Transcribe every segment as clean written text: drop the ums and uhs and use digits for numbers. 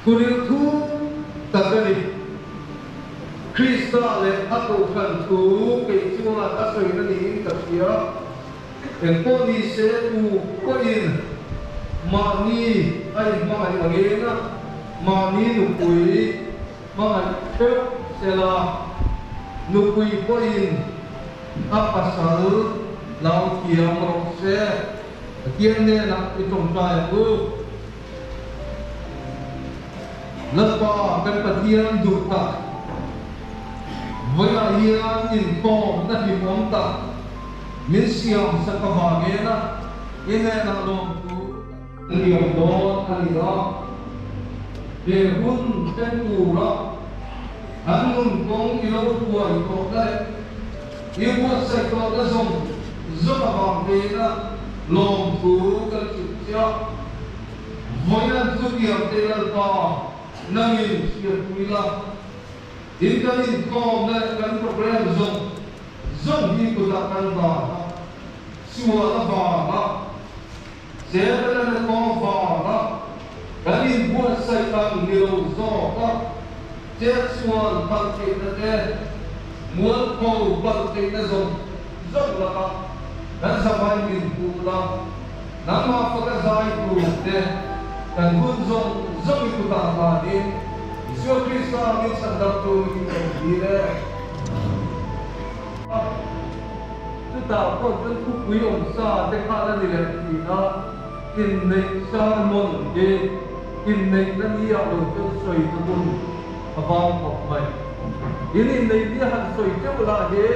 Thuril thu tak a ni. Krista leh a kohhran thu kei chuan a sawina niin ka hria. Engpawh ni se tu pawhin mahni a inhmangaih angin mahni nupui hmangaih theuh sela, nupui pawhin a pasal hlau thiam rawh se. Pathian hnenah i tawngtai ang u. Lalpa kan Pathian duh tak, vawiah hian inkhawmna hlimawm tak min siam sak avangin i hnenah lawmthu kan liam dawn a ni a. He hun thleng tura an nun kawng i lo hruai tawhna leh I buatsaih tawhna zawng zawng avang teina lawmthu kan chhuk chiah. Vawiin chu tiang te Lalpa nangin hriatpui la, in kan inkhawmna leh kan program zawng zawng hi kutah kan dan a, sual avanga Setana kawng vanga kan inbuatsaih ang ni lo zawk a, chetsual palh theihna te, mualpho palh theihna zawng zawng lakah kan zavai min hmuh la, nangmah faka zai tur te kan hun zawng zawng i kutah hlanin Isua Krista min chhandam tur i rawn dil e. Chutah pawh chuan thupui awm sa te kha la ni leh thin a, inneih sermon hi inneihna ni ah lo chuan sawi chu hun a vang khawp mai. In inneih ni a han sawi teuh lah hi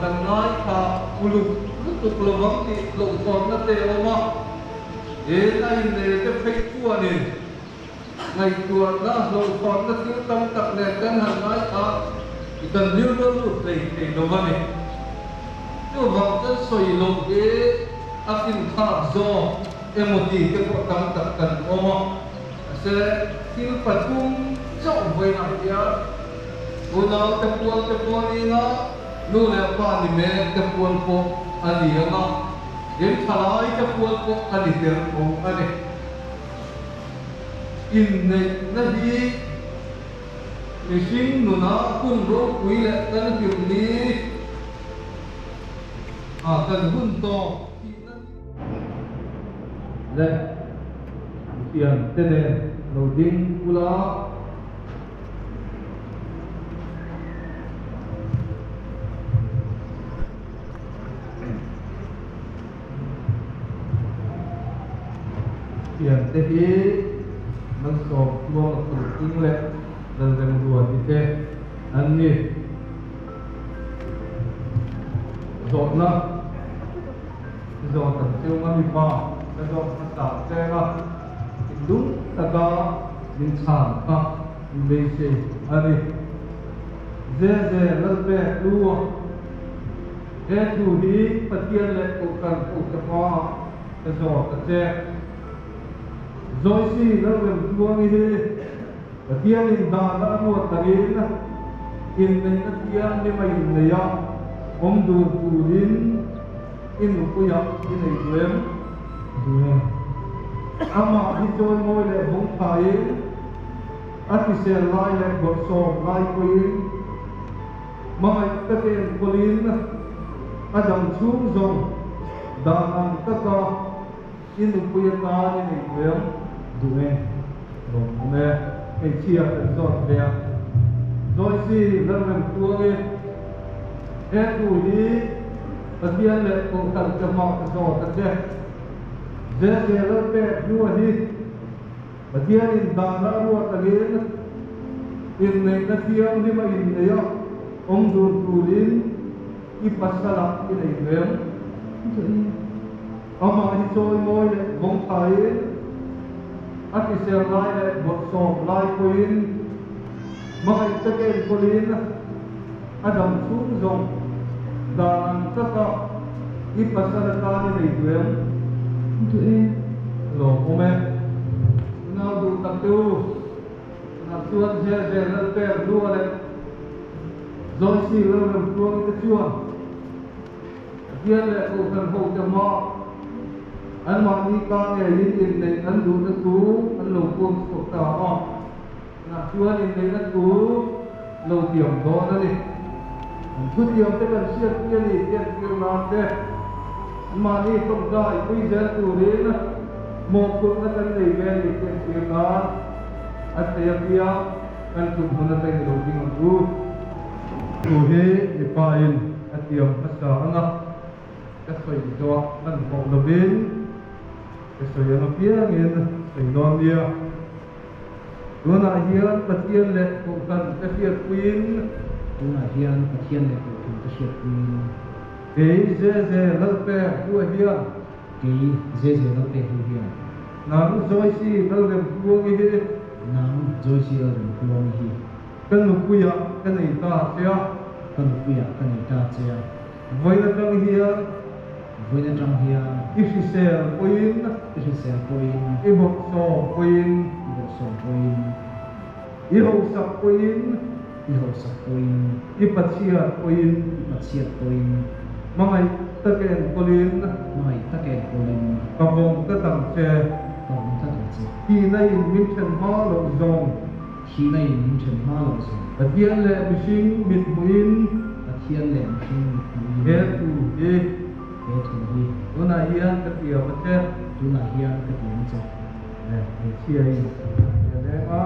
kan ngaithla uluk lutuk lovang tih hlauhthawnna te a awm a, in a innei te phei chuanin Ngaihtuahna hlauhthawnna thil tam tak nen kan han ngaithla i kan rilru lut hlei thei lo a ni. Chuvang chuan sawi loh hi a finthlak zawk emaw ti te pawh tam tak kan awm a. Mahse, thil pathum chauh vawiinah hian unau te pual te pawh a ni ang a, nu leh pa ni mek te pual pawh a ni ang a, in thalai te pual pawh a ni tel tho a ni. Inneihna hi mihring nuna hun ropui leh kan hlim ni a kan hun tawp tihna ni leh mitiangte nen lo ding ula. Thiante hi Malsawm Tluanga Phulting leh Lalremruati te an ni. Zawhna zawt an cheu a mipa ka zawt hmasa cheng a, thinlung taka min chhan kha min beisei a ni. Zeze Lalpek lu a. He thu hi Pathian leh Kohhran hote hmaah ka zawt a che. Joyce Lalremtluangi hi Pathianin dana a ruat angin inneihna thianghlim a innei a, awm dun turin i nupuiah i nei duh em? Duh em? Amah hi chawimawi leh vawng thain a hrisel lai leh bawrhsawm lai pawhin Hmangaih ka te enkawlin a dam chhung zawng dan ang taka i nupui atan i nei duh em? Duh e, lawmawm e, hmeichhia kan zawt ve a. Joyce Lalremtuang e, he thu hi Pathian leh Kohhran te hma ka zawt a che. Zeze Lalpek hlua hi Pathianin dana a ruat angin inneihna thianghlim a innei a, awm dun turin i pasalah i nei hmel. Amah hi chawimawi leh vawng thain, a hrisel lai leh bawrhsawm lai pawhin hmangaih tak enkawlin a dam chhung zawng dan ang taka i pasal atan i nei duh em? Duh e. Lawmawm e. Nau duh tak te u, tunah chuan Zel Zel Lalper Lua leh Joyce Lalremtluangi te chuan Pathian leh Kohhran hote hma. Anmahni ka ngeiin inneih an duhna thu an lo puang chhuak ta a, tunah chuan inneihna thu lo tiam dawn a ni. An thutiam te kan hriatpui a ni tih an tir nan te, anmahni tawngtai pui zel turin mawhphurhna kan nei ve a ni tih an tir nan a thei apiang kan tum hun atangin i lo ding ang u. Thu hi mipain a tiam hmasa ang a. Ka sawi zawh hmanhmawh lovin ka sawi ang apiangin sawi dawn nia. Tunah hian Pathian leh Kohhran ka hriatpuiin. Tunah hian Pathian leh Kohhran ka hriatpuiin. Kei Zeze Lalpek hua hian. Kei Zeze Lalpek hua hian. Nang Joyce Lalremtluangi hi. Nang Joyce Lalremtluangi hi. Ka nupuiah ka nei ta che a. Ka nupuiah ka nei ta che a. Vawiin atang hian. Vawiin atang hian. I hrisel pawhin. I hrisel pawhin. I bawrhsawm pawhin. I bawrhsawm pawhin. I hausak pawhin. I hausak pawhin. I pachhiat pawhin. I pachhiat pawhin. Hmangaih taka enkawlin. Hmangaih taka enkawlin. Ka vawng tlat ang che. Ka vawng tlat ang che. Thihna in min then hma loh zawng. Thihna in min then hma loh zawng. Pathian leh mihring mit hmuhin. Pathian leh mihring mit hmuhin. He thu hi. He thu hi. Tunah hian ka tiam a che. Tunah hian ka tiam a che. Leh hmeichhia in a hria leng a.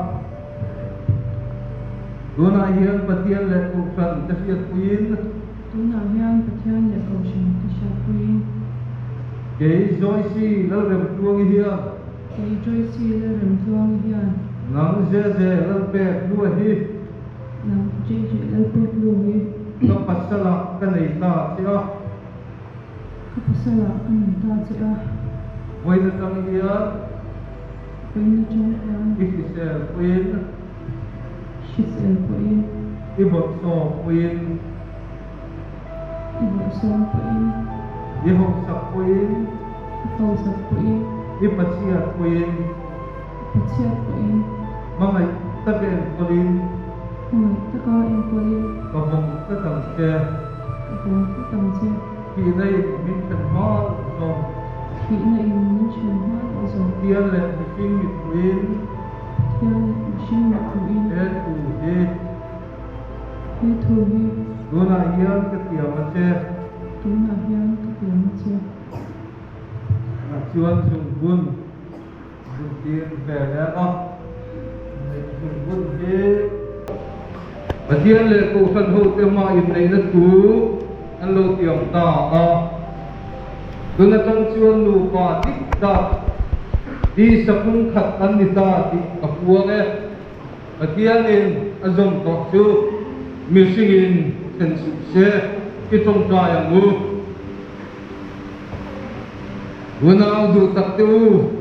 Tunah hian Pathian leh Kohhran ka hriatpuiin. Tunah hian Pathian leh Kohhran ka hriatpuiin. Kei Joyce Lalremtluangi hian. Kei Joyce Lalremtluangi hian. Nang Zeze Lalpek lua hi. Nang JJ Lalpek lua hi. Ka pasalah ka nei ta che a. Ka pasalah ka nei ta che a. Vawiin atang hian. Vawiin atang hian. I hrisel pawhin. Hrisel pawhin. I bawrhsawm pawhin. I bawrhsawm pawhin. I hausak pawhin. I hausak pawhin. I pachhiat pawhin. I pachhiat pawhin. Hmangaih taka enkawlin. Hmangaih taka enkawlin. Ka vawng tlat ang che. Ka vawng tlat ang che. Thihna in min then hma loh zawng. Thihna in min then hma loh zawng. Pathian leh mihring mitpuiin. Pathian leh mihring mitpuiin. He thu hi. He thu hi. Tunah hian ka tiam a che. Tunah hian ka tiam a che. Tunah chuan zungbun zuntir ve leng a, zungbun hi Pathian leh Kohhran hote hma inneihna thu an lo tiam ta a. Tun atang chuan nupa dik tak tisa pumkhat an ni ta tih ka puang e. Pathianin a zawm tawh chu mihringin then suh se i tawngtai ang u. Unau duh tak te u,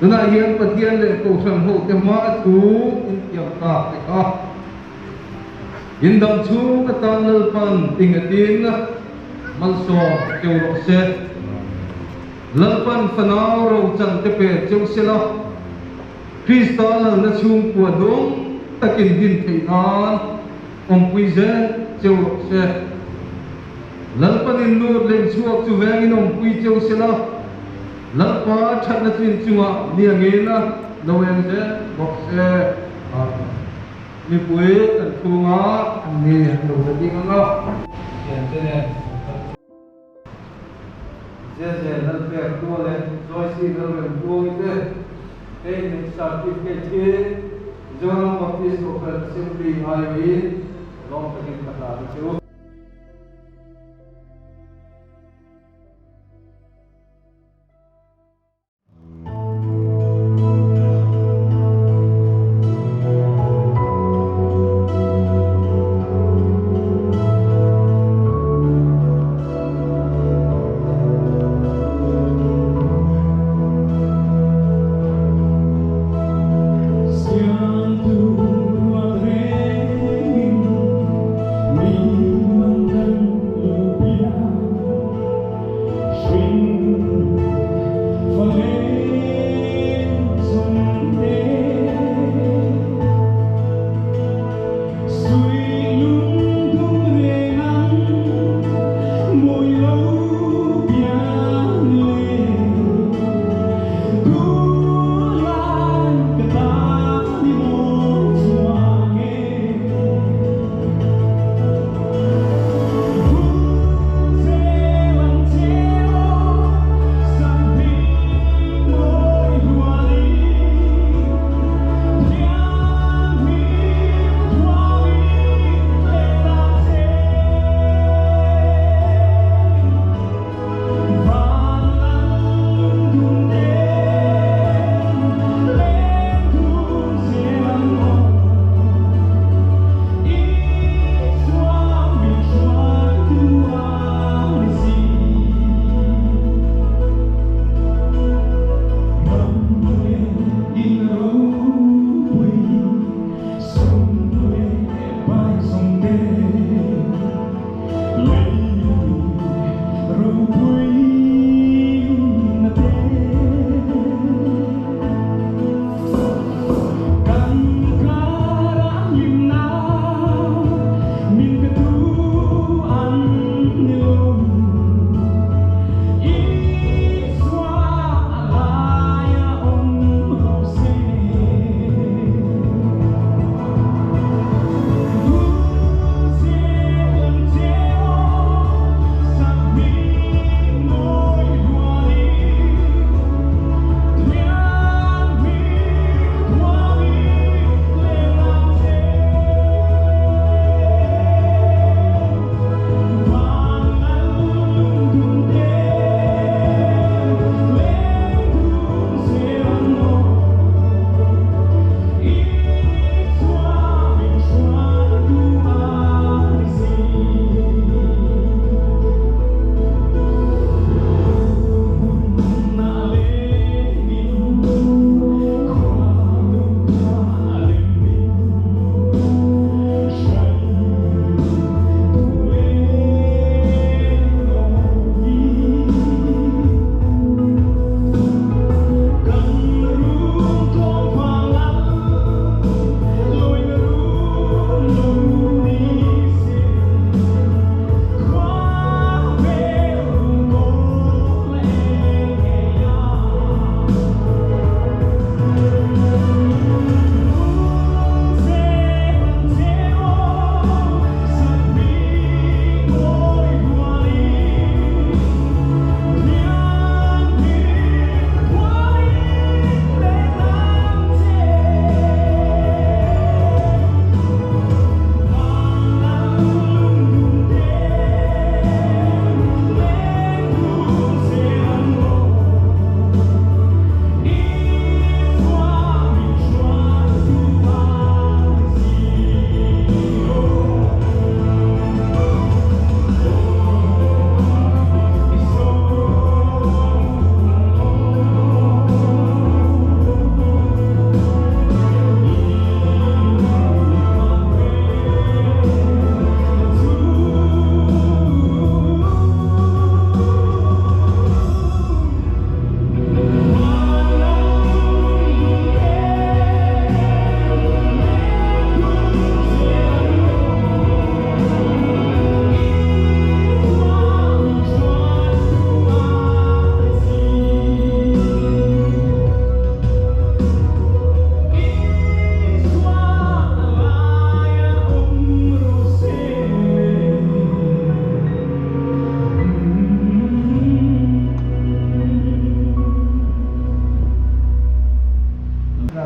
tunah hian Pathian leh Kohhran hote hma a thu intiam tak te kha indang chhung atan Lalpan tingetin malsawm cheu rawh se. Lalpan fanau rochan te pe cheu sela, Krista lalna chhungkua dawng takin din theih nan awmpui zel cheu rawh se. Lalpanin lut leh chhuak chu vengin awmpui cheu sela, Lalpa thatna chu inchungah ni angin lo eng zel bawk se. Amen. Mipui kan chhunga an ni an lo la ding ang a. Thiante nen an kal chu. Zeze Lalpek Tua leh Joyce Lalremtluangi te hei neih certificate hi Mizoram Baptist Kohhran Assembly aiawhin lawm takin ka hlan a che u.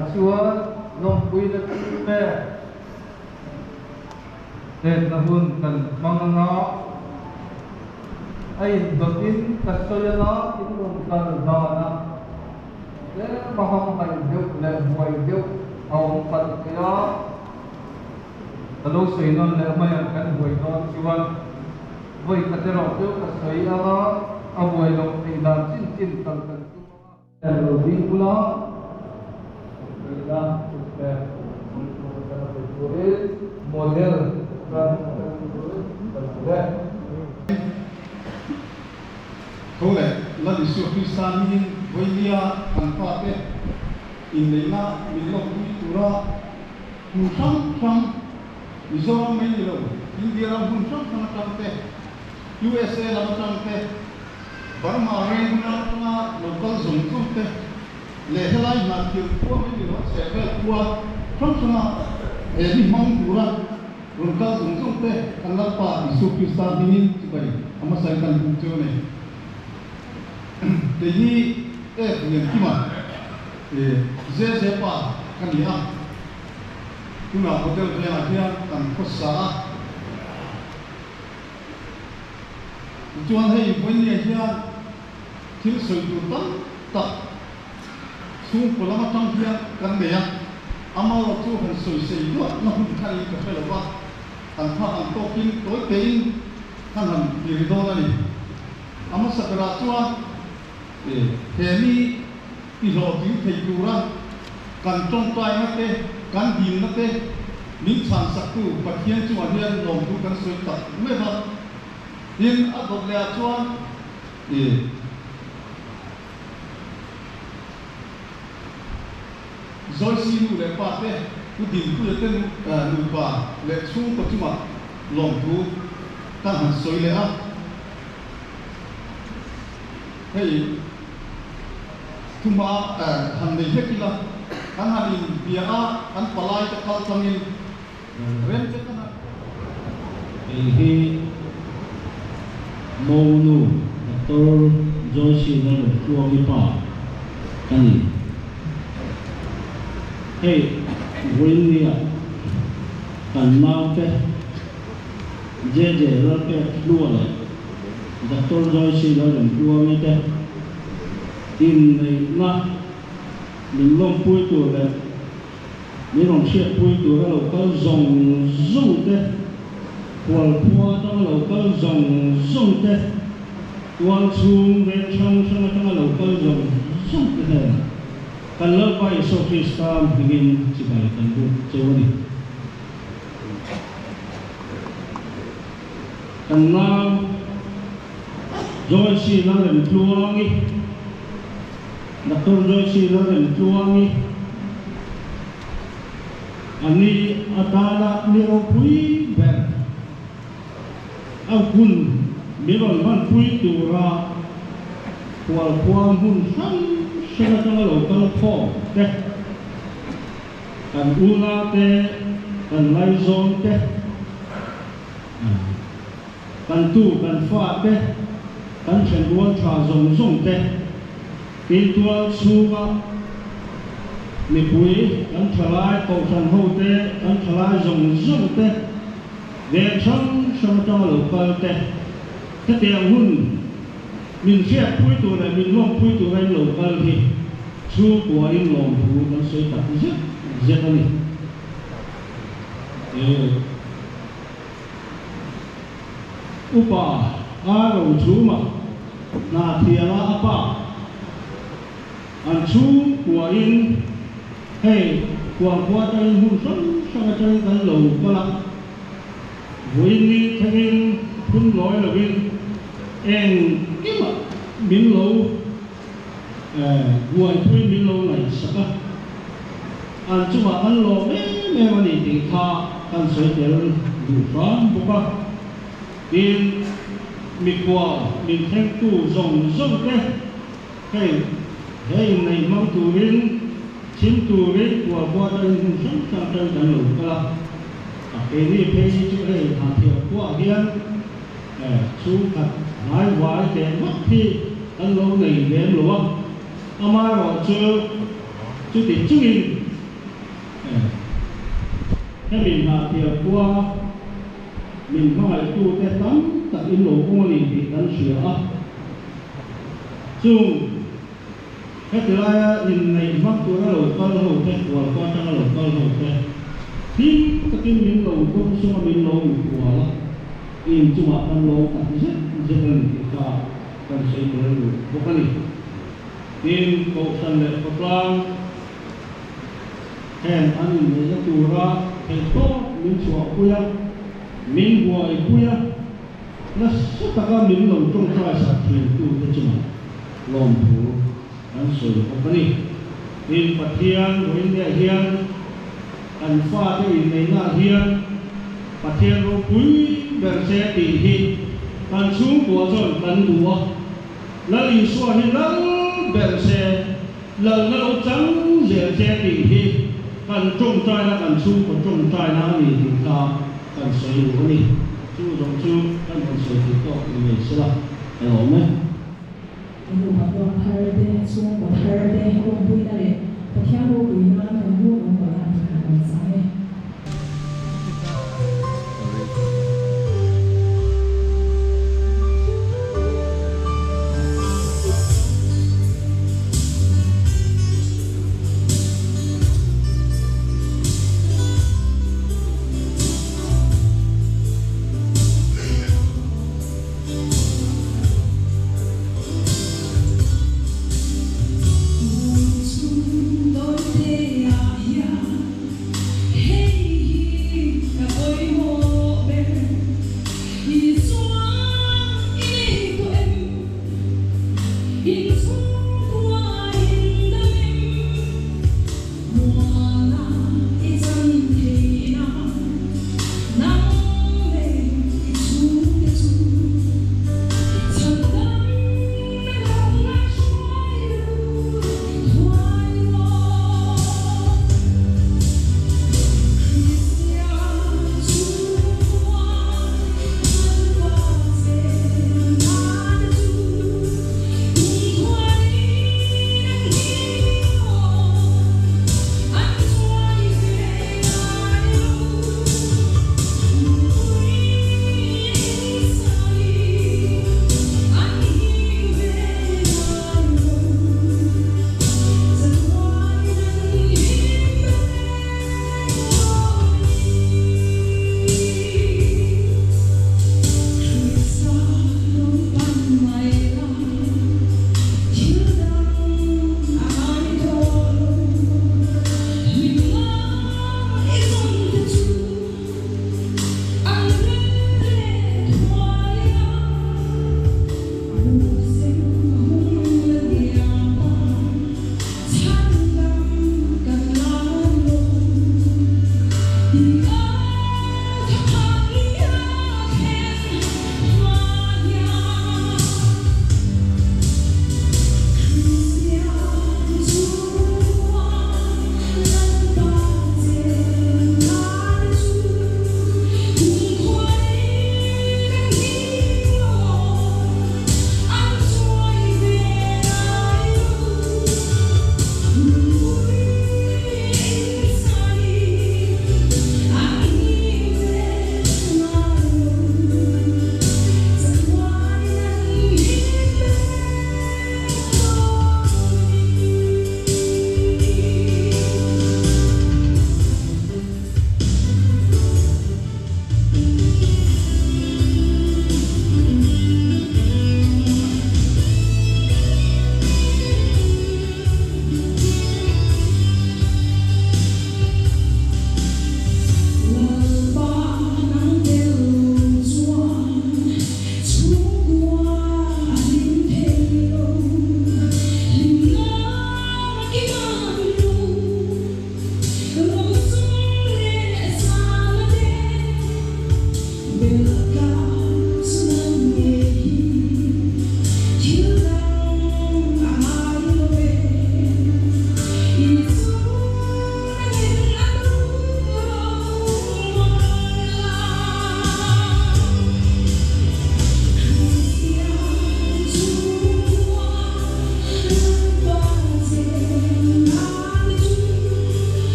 Tah chuan lawmpuina thilpek pekna hun kan hmang anga a indawtin ka sawi anga in rawn kal dana tlem a hamhaih deuh leh buai deuh a awm palh thei a, ka lo sawi nawn leh mai ang kan buai dawn chuan vawi khat erawh chu ka sawi anga a buai loh theih dan chin chin kal kan tum anga. Lo ding bula lawmpuina thilpek atana pe turin model ran atang turin kan hmu e. Tho leh Lal Isua Krista hmingin vawinia kan fate inneihna min lawmpui tura hmun hrang hrang, Mizoram mai ni lo, India ram hmun hrang hrang atang te, USA lam atang te, Burma reng atanga lo kal zawng zawng te leh helai hnahthil khua mai ni lo a chheh vel khua hrang hranga he ni hmang tura rawn kal zawng zawng te kan Lalpa Isua Krista hmingin chibai a hmasa in kan buk cheu a ni. Kei hi F Liankima JJ pa ka ni a, tunah hotel vengah hian kan khawsa a. Tichuan hei vawinia hian thil sawi tur tam tak chhungkaw lam atang hian kan nei a, amaherawh chu han sawi sei duah na hun kha in ka hre lo va, kan phak ang tawkin tawi tein kan han tiri dawn a ni. A hmasa berah chuan he mi tihlawhtling thei tura kan tawngtaina te, kan dilna te min chhansaktu Pathian chungah hian lawmthu kan sawi tak meuh a. Tin, a dawt leh ah chuan i Joyce nu leh pa te, Pu Dinpuia te nupa leh chhungkaw chungah lawmthu kan han sawi leh a. Hei thuma han nei hlek ila, kan han inbia a, kan palai te kal tlangin rem che kan han. Kei hi Monu Doctor Joyce Lalremtluangi pa ka ni. Hei vawiinnia kan naute JJ Lalpek Hlua leh Doctor Joyce Lalremtluangi te inneihna min lawmpui tur leh Min rawn hriatpui tura lo kal zawng zawng te, Hualkhua atanga lo kal zawng zawng te, tualchhung veng hrang hrang atanga lo kal zawng zawng te hnenah kan Lalpa Isua Krista hmingin chibai kan buk cheu a ni. Kan nau Joyce Lalremtluangi, Doctor Joyce Lalremtluangi, A ni atana ni ropui ber a hun mi rawn hmanpui tura hualkhua hmun hrang hrang atanga lo kal khawm te, kan unau te, kan ngaihzawn te, kan tu, kan fa te, kan thenrual tha zawng zawng te, Intual chhunga mipui kan thalai kohhran hote, kan thalai zawng zawng te, veng hrang hrang atanga lo kal te, hetiang hun min hriatpui tur leh min lawmpui tura in lo kal hi chhungkuain lawmthu kan sawi tak zet zet a ni. Upa a rochhuma hna thianga a pa an chhungkuain hei Kuangkhua atangin hmun hrang hrang atangin kan lo kal a, vawiin ni thlengin phun lawi lovin engkimah min lo buaipui min lo ngaihsak a, an chungah kan lawm em em a ni tih kha kan sawi tel duh hram bawk a. Tin, mikhual min thlengtu zawng zawng te hei he inneih hmang turin chhim turin kualkhua atangin hmun hrang hrang atangin kan lo kal a, a keini phei hi chu hei Hnahthial khuaah hian Chhungkhat hnaivai teh vak hi kan lo nei lem lo a, amaherawhchu chuti chungin. Hemi Hnahthial khua min hmangaihtute tam tak in lo awm a ni tih kan hria a. Chung heti laia inneih hmang tura lo kal ho te, Hualkhua atanga lo kal ho te, hlim takin min lo dawng sung a, min lo mikhual a, in chungah kan lo tak zet zet a ni tih kha kan sawi tel duh bawk a ni. Tin, Kohhran leh khawtlang heng an inneihna tura theihtawp min chhuahpui a, min buaipui a, Nasa taka min lo tawngtai sak thiantute chungah lawmthu kan sawi bawk a ni. Tin, Pathian vawiinniah hian kan fate inneihnaah hian Pathian ropui ber che tih hi kan chhungkua chuan kan duh a, Lal Isua hi lal ber se, lalna lo chang zel che tih hi kan tawngtaina, kan chhungkaw tawngtaina a ni tih kha kan sawi duh a ni. Chu zawng chu kan rawn sawi thei tawk ni ngei sela ka lawm e. Nupa tuak thar te, chhungkaw thar te awmpuina leh Pathian ropui nan kan hun awm pawh a tih kan chang e.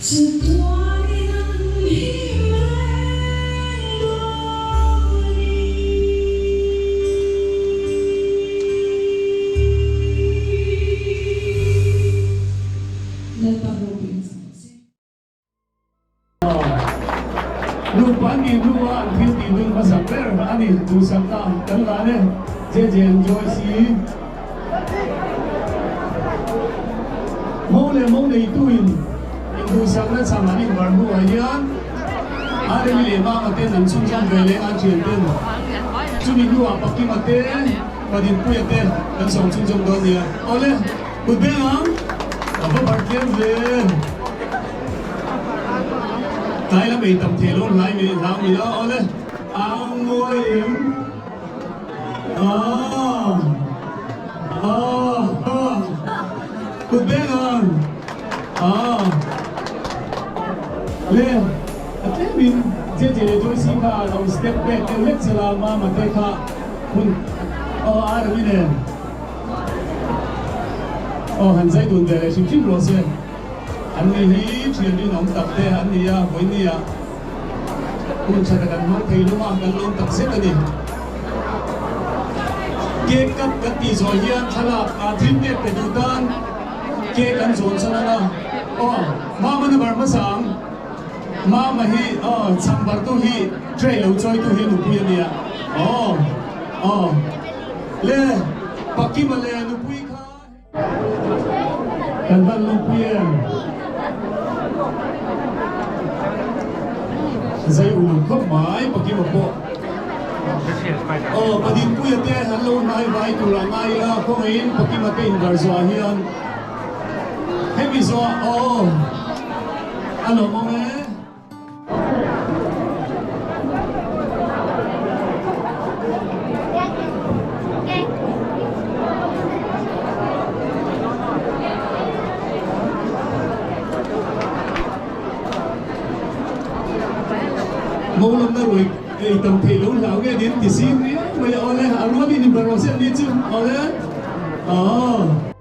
Chatuanin an him reng dawn a ni. Lalpa ropui chang che. Nupa an nih hnua an thil tih dun hmasa ber a ni. Duhsakna kan lan e. JJ enjoy si. Mo leh mo neituin induhsakna chhang an inbar hnuah hian Aremi leh Mama ten an chhunzawm ve leh a thian ten chumi hnuah Pakima te, Padinpuia te kan sawm chhunzawm dawn nia. Awle, kut beng ang, a va bar tlem ve. Tlai lam ei tam thei lo hlai mai hlau mai a, awle, ang ngawi em? Ah, ah, ah, kut beng ang, ah, le, a tlemin JJ leh Joyce kha lo step back deuh hlek chela Mama te kha hun, aw Arami nen, aw han zai dun ve leh hrim hrim rawh se. An ni hi thian rinawm tak te an ni a, vawinia hun tha tak an hmang thei hlawm a, kan lawm tak zet a ni. Cake cut kan tih zawh hian thlalak ah thil pek pe duh tan cake an zawn chhan ang a, aw Mama na bar hmasa ang, Mama hi aw chhang bar tu hi tray lo chawi tu hi nupui a nia, aw aw le Pakima le nupui kha. Kan van lungpui em? Zai uluk khawp mai Pakima pawh. Aw Padinpuia te an lo hnai vai tur ah ngai ila khawngaihin Pakima te invar zuah hian hemi zuah aw a lawmawm e. Mawlawmna ruai ei tam theih lo hlau nge niin ti si riau mai a awle a rualin inbar rawh se an ni chu awle aw.